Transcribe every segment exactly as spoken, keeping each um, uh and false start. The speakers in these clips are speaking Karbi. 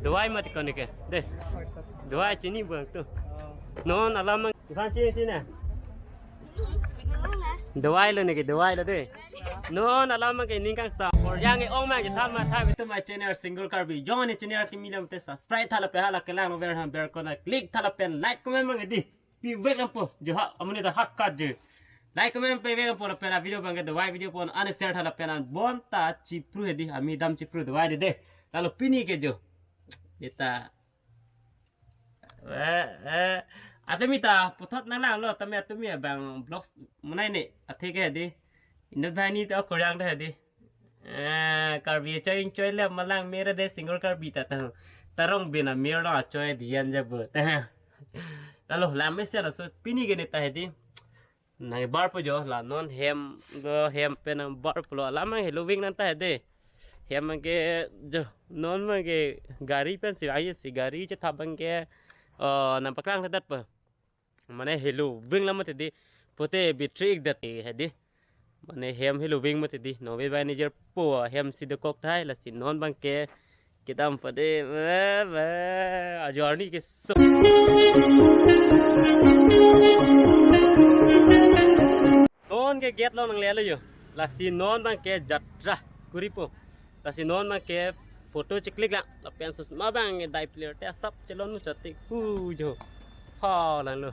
Dawai mati ko neke. De. Dawai chini bang tu. Non alam mang. Ivan chini chini. Dawai lo neke, dawai lo de. Non alam mang ke ning kangsam. Or yang e ong mang ke than ma tha to my channel Single Karbi. Jong ne channel kimi lam te subscribe tha lapen hala kelang over ham bell icon click tha lapen like comment mang di. Pivek lampo, jo ha, amonit ta hakat jo. Like comment pivek lampo lapen a video bang ke dawai video pon an share tha lapen an bonta chipru hedi, ami dam chipru dawai de de. Lalo pini ke jo. Deta. Eh, eh. Atumi ta puthot nang lang lo, tame atumi bang vlogs monai ne, athe ke hedi. Inut bhai ni ta koryang ta hedi. Eh, Karbi choi choi le malang mera de Single Karbi ta ta. Tarong bina mir lo choi dian ja bu. Ta. Lalo lam mesen laso pini ke ne ta hedi. Nang bar po jo la non hem do hem pen nang bar po lo alam mang helo wing nan ta hedi. Hem mang ke jo non mang ke gari pen si aye si gari che thap bang ke, oh, nang paklang tha dat pa. Mane helo wing lam mati di. Pote battery ik dat hedi. Mane hem helo wing mati di. Nove bai nijer po hem si dokok thai lasi non bang ke kedam pade ve ve ajo arni ke so. Non ke gate lo nang le lo jo. Lasi non bang ke jatra kuri po. Lasi non bang ke photo chiklik lang. Lapen susma bang dai player te asap chelon mu chot te ku jo. Ha lang lo.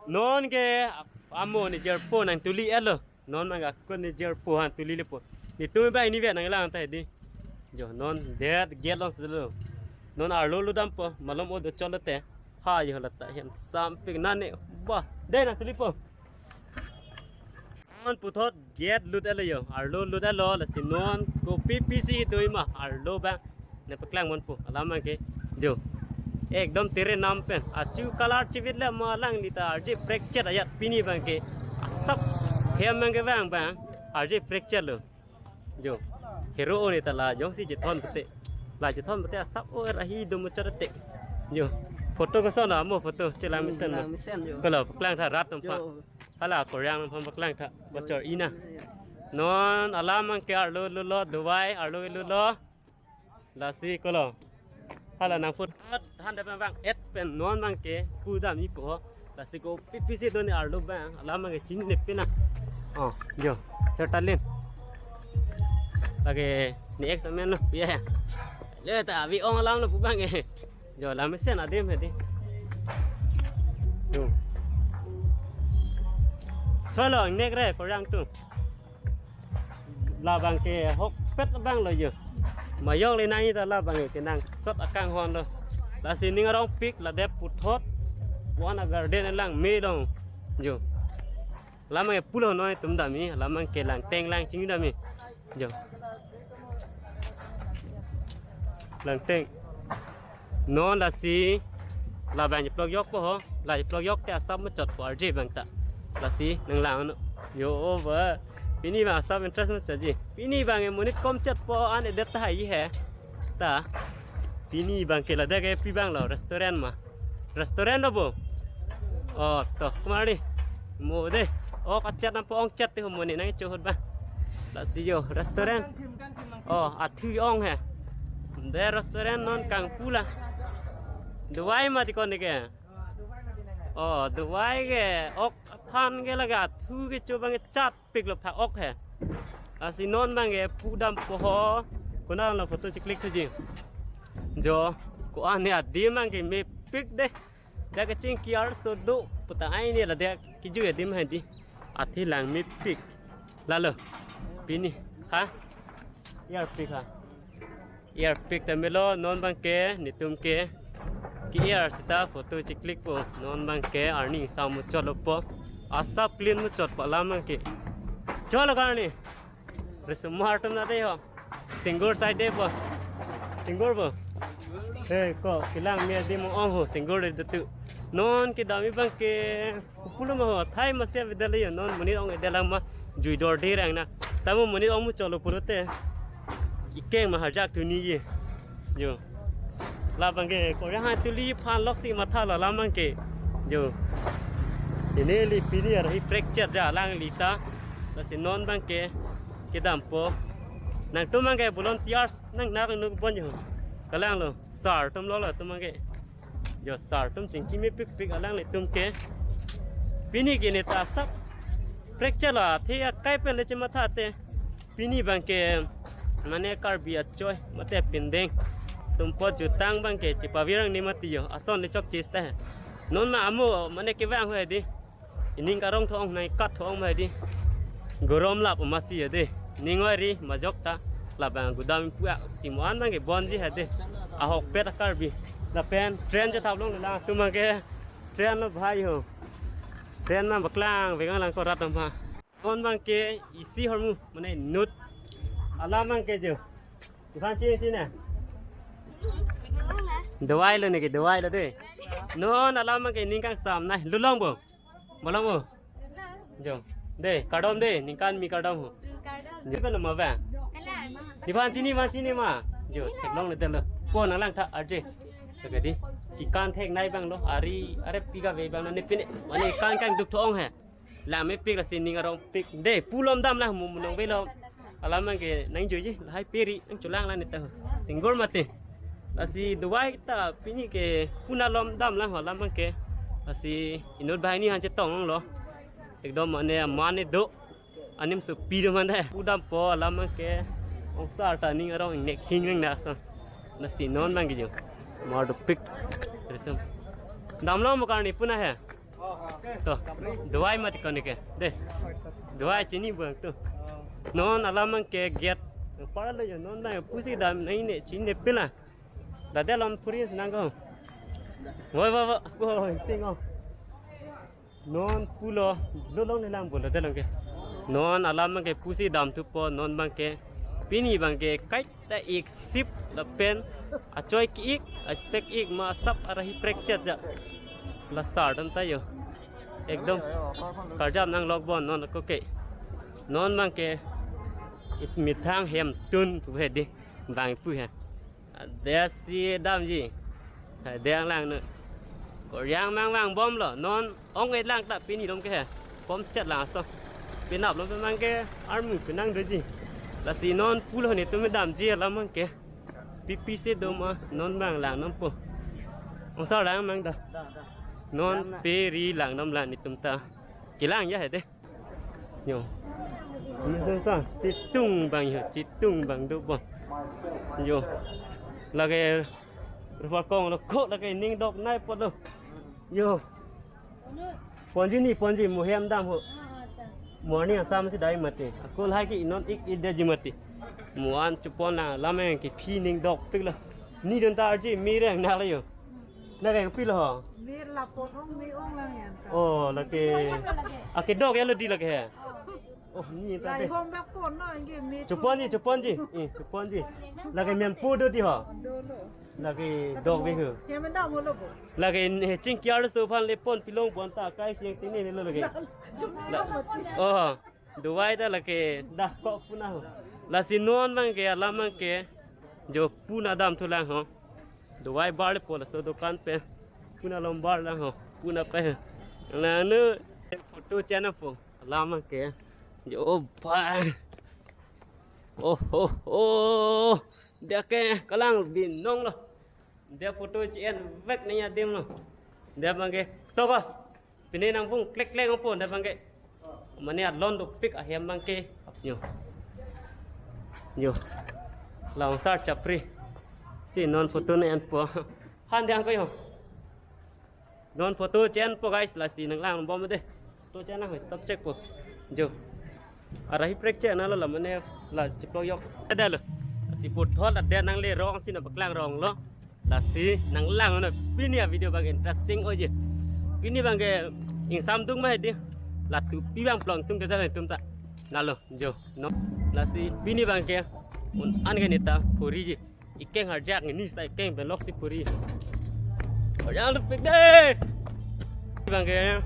Non ke amo nijer po nang tuli et lo. Non bang ke akun nijer po han tuli le po. Netum bang ni ve nang lang ta hedi. Jo non det gate long se lo. Non arlo lo dam po malom o do chot lo te. Ha jo la ta hem sampik nane. Ba, de nang tuli po. Non puthot gate lut et lo jo, arlo lut et lo, lasi non kopi pisi doi ma, arlo bang. Ne paklang mon po, alam bang ke, jo. Ekdom tere nam pen, achu color chivit le ma lang li ta, arje fracture ajat pini bang ke, asap, hem bang ke bang bang, arje fracture lo. Jo, hero o ne ta la, jongsi chethon pute, la chethon pute, asap o rahi do muchar te. Jo, photo koson amo photo, chelang mesen lo. Chelang mesen jo. Kolo, paklang tha rat tum pa. Jo. Hala koryang nang phan paklang tha bachor ina. Non alam mang ke arlo lo lo dawai arlo lo lo. Lasi kolo. Hala nang put han da bang et pen non mang ke kudam ipo. Lasi kopi pisi doni arlo bang alam mang ke chini ne pina. Oh, jo. Sertalin. Lagi ni ek semen lo. Ya. Le ta abi ong alam lo pu bang ke. Jo, lam mesen adim hedi. Jo. Solo, nek re, koryang tu. Labang ke hokpet bang lo jo. Mayong le nang ita labang ke nang sot akanghon lo. Lasi ning arong pik, la dep puthot. Wana garden lang me long. Jo. Lamang ke pulo noi tum dam ni, lamang ke Langteng lang chini dam ni. Jo. Langteng. Non lasi, labang jeplok yok po ho, la jeplok yok te asap muchot po arje bang ta. Lasi, nang lang no. Jo, o ba. Pini bang asap interest muchot ji. Pini bang e monit kom chet po an edet ta hai he. Ta. Pini bang ke ladak ke pi bang lo restaurant ma. Restaurant lo bo. Oh, to, kumari. Mo de. Oh, kachat nampo ong chat te ho mo ne nang chohot ba. Lasi jo, restaurant. Oh, athu ong he. De restaurant non kangpu la. Dawai mati ko ne ke. Oh, dawai ke. Ok, aphan ke laga athu ke cho bang ke chat pik lo phak ok he. Lasi non bang ke pudam po ho. Konat lo photo chiklik thuji. Jo, ko-an ne adim bang ke mepik de. Dak kachingki arso do puta ai ne la dak kiju adim hadi. Athe lang mepik. Lalo. Pini. Ha? Arpik ha. Arpik ta melo non bang ke, netum ke. Ki-ar sita photo chiklik po. Non bang ke arni sa muchot lo po. Asap clean muchot po lam bang ke. Cholo karni. Resumar tum na de ho. Single side de po. Single po. He ko kelang me adim ong ho single de tu. Non kedam bang ke. Pulo ma ho, thai ma sia vidal yo non, monit ong edet lang ma, jui dor de rang na. Tamo monit ong muchot lo pulote. Ikeng ma harjak tuni ye. Jo. Labang ke, koryang ha tuli phan lok si matha lo lam bang ke. Jo. Ini li pini arhi fracture ja lang li ta. Lasi non bang ke, kedam po. Nangtum bang ke volunteers nang nak nuk bon jo. Kalanglo, sar atum lo, latum abangke. Jo, sar atum chingki mepikpik alanglitum ke. Pini ke neta sap. Fracture lo, athe akai pen le chematha te. Pini abangke, mane Karbi achoi, mate pindeng. Sumpot jutang abangke, chepavir ang ni mati jo. Ason le chokche ta. Non ma amo, mane kevang ho dei. Ining karong thong nai kat thong mai dei. Gorom lap masi ya dei. Ning oi ri majok ta. Labang gudam puak si mo-an abangke bonji ha dei. Ahokpet a-Karbi. Lapen train chethap longlelang atum abangke. Train lo bhai ho. Train ma paklang veng lang ko rat ma. Non abangke isi ahormu mane inut. Alam abangke jo. Ivan chin chin na. Dawai lo ne ke, dawai lo dei. Non alam abangke ning kangsam nai. Lulong bo. Malong bo. Jo. Dei, kardom dei, ningkan mi kardom ho. Dei pen ma ba. Ivan chini ma, chini ma. Jo, theklong le delo. Ko nanglang tha arje. Ke dei. Kekan thek nai abang lo. Ari, are pika ve abang ne pine. Mane kan kan duk thong he. Lam mepik lasi ning arong pik. Dei, pu lom dam la mu munong ve lo. Alam abangke nangjoiji, lahai peri, nangcholang la ne ta. Single mati. Lasi dawai ta pini ke pu na lom dam la ho alam abangke. Lasi inut banghini han chetong lo. Ekdom mane mane do. Anim sopi do mane. Pu dampo alam abangke. Ong sar ta ning arong ingnek hing nang na sa. Lasi non abangke jo. Mar dopik. Resum. Dam lo mo karni pu na he. To, dawai mati kone ke. Dei. Dawai chini buang to. Non alam abangke gate. Para lo jo non na pusi dam nai ne chini pila. Dade lon puri nang ko. Woi, woi, woi. Woi, ting ko. Non pulo, lulong ne lang pulo, dei longke. Non alam abangke pusi dam thupo, non abangke. Pini abangke kai ta ik sip lapen achoi ke-ik, aspek ik ma sap arahi prekchet ja. La sar dam ta jo. Ekdom karjap nang lok bon non ko ke. Non abangke it methang hem tun pu he dei bang pu he. Dei si damji. Dei ang lang nu. Koryang mang vang bom lo. Non ong et lang ta pini dom ke he. Bom chet lang aso. Penap lo pe abangke armu penang doji. Lasi non pulo netum damji alam abangke. Pipi si doma non abang lang non po. Ong sar lang mang da. Da, da. Non Lang na. Peri lang non lang netum ta. Kelang ya he dei. Jo. Mesen sa, chitung abang jo, chitung abang do bo. Jo. Lake rupa kong lo ko lake ning dok nai pot lo. Jo. Ponji ni ponji mo hem dam ho. Morning asam si dai mati. Akul hai ke non ik ide ji mati. Mo an chupon na lameng ke phi ning dok pik lo. Ni don ta arji mi reng na lo jo. Na reng pi lo ho. Mir la pot ong mi ong lang yan ta. Oh, lake. Ake dok ya lo dei lake he. Oh, ni ta Lai dei. Hom bak pon no inge mi. Chupon ji, chupon ji. Eh, chupon ji. Lake men pu do dei ho. Do lo. Lake dok ve ho. He men da mo lo bo. Lake he chingki arloso aphan le pon pilong pon ta kai siang tine ne lo lake. La. Oh. Dawai ta lake dak ko pu na ho. Lasi non abangke alam abangke jo pu na dam thu lang ho. Dawai bar le po laso dukan pen pu na lom bar lang ho. Pu na pe. Lang nu photo chenpo alam abangke. Jo ba. Oh, oh, oh. Dei ke kalang binong lo. Dei photo che-en vek nangji adim lo. Dei abangke to ko. Pine nang bung klek klek po dei abangke. Mane alon dopik ahem abangke. Jo. Jo. Long sar chapri. Si non photo ne-enpo. Han dei ang ko jo. Non photo chenpo guys, lasi nang lang bom dei. Photo chen nang stop check po. Jo. Arahi prekchet na lo la mane la chiplok yok. Ada lo. Si puthot ada nang le rong si na paklang rong lo. Lasi nang lang na pini a-video abang interesting oje. Pini abangke ingsam dung ma dei. Latu pi abang plong tung ke da tum ta. Na lo jo. No. Lasi pini abangke un-an ke neta phuriji. Ikeng harjak ni sta ikeng belok si phuri. Harjak lo pik dei. Abangke.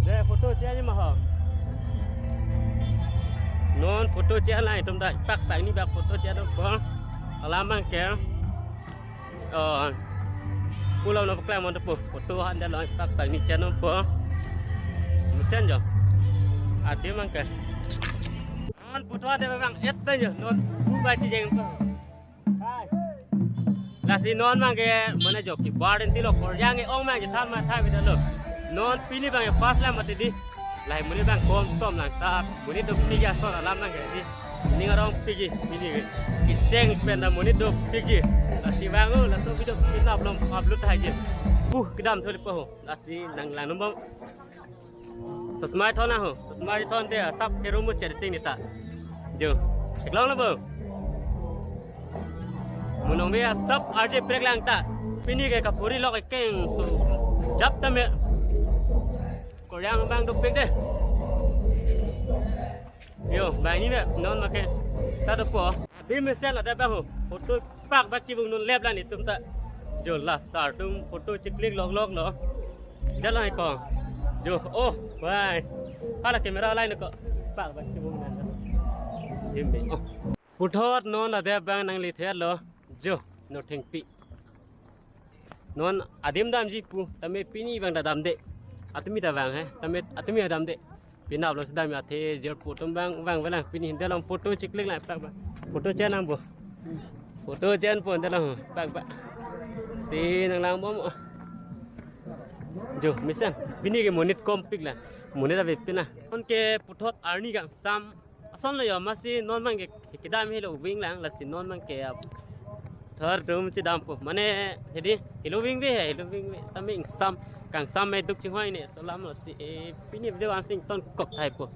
Dei photo che-en ma ho. Non photo che-en lang itum ta pak pak ni bak photo che-enpo. Alam abangke. Oh. Pulo no paklang mon po. Photo han dei lo pak pak ni che-enpo. Mesen jo. Adim abangke. Non photo dei abang et pen jo. Non bu ba chi jeng po. Lasi non abangke mane jo kebar denti lo, Koryang ke-ong abang chethan ma tha bida lo. Non pini abangke first lang mati di. Lahai monit abang komsom lang ta, monit dopik ason alam abangke di. Ning arongpik ji pini ke. Kecheng pen ta monit dopik ji. Lasi vang o, laso video pini upload, upload tha ji. Uh, kedam tholi po ho. Lasi nanglangdun bom. Sosmai thon aho, sosmai thon te asap kerumu cheriting neta. Jo, theklong lo bo. Monong me asap arje prek lang ta. Pini ke kapuri lok ekeng so jap tame. Koryang abang dopik de. Yo, bang ni me non make ta dopo. Adim mesen ada bang ho. Photo pak bak kibung non lep lang itum ta. Jo la sar atum photo chiklik lok lok lo. Dak lang ko. Jo, oh, bye. Hala camera lain ko. Pak bak kibung nan. Dim be. Oh. Puthot non ada bang nangli thet lo. Jo, no thengpi. Non adim damji pu, tame pini abang ta damde. Atumi ta vang he, tame atumi ta damde. Penap lo si dam athe, jer pu atum abang, vang velang pini hinde long photo chiklik lang pak ba. Photo chen nang bo. Photo chen po hinde long pak ba. Si nanglang bom. Jo, mesen. Pini ke monit kompik lang. Monit ave pina. Non ke puthot arni kangsam. Ason lo yo, masi non abangke kedam helo wing lang, lasi non abangke ap. Thar dum chedam po. Mane hedi helo wing ve, helo wing ve. Tame ingsam, kangsam me duk chinghoi ne. Salam lasi, eh, pini video ansi ingtonkok thai po.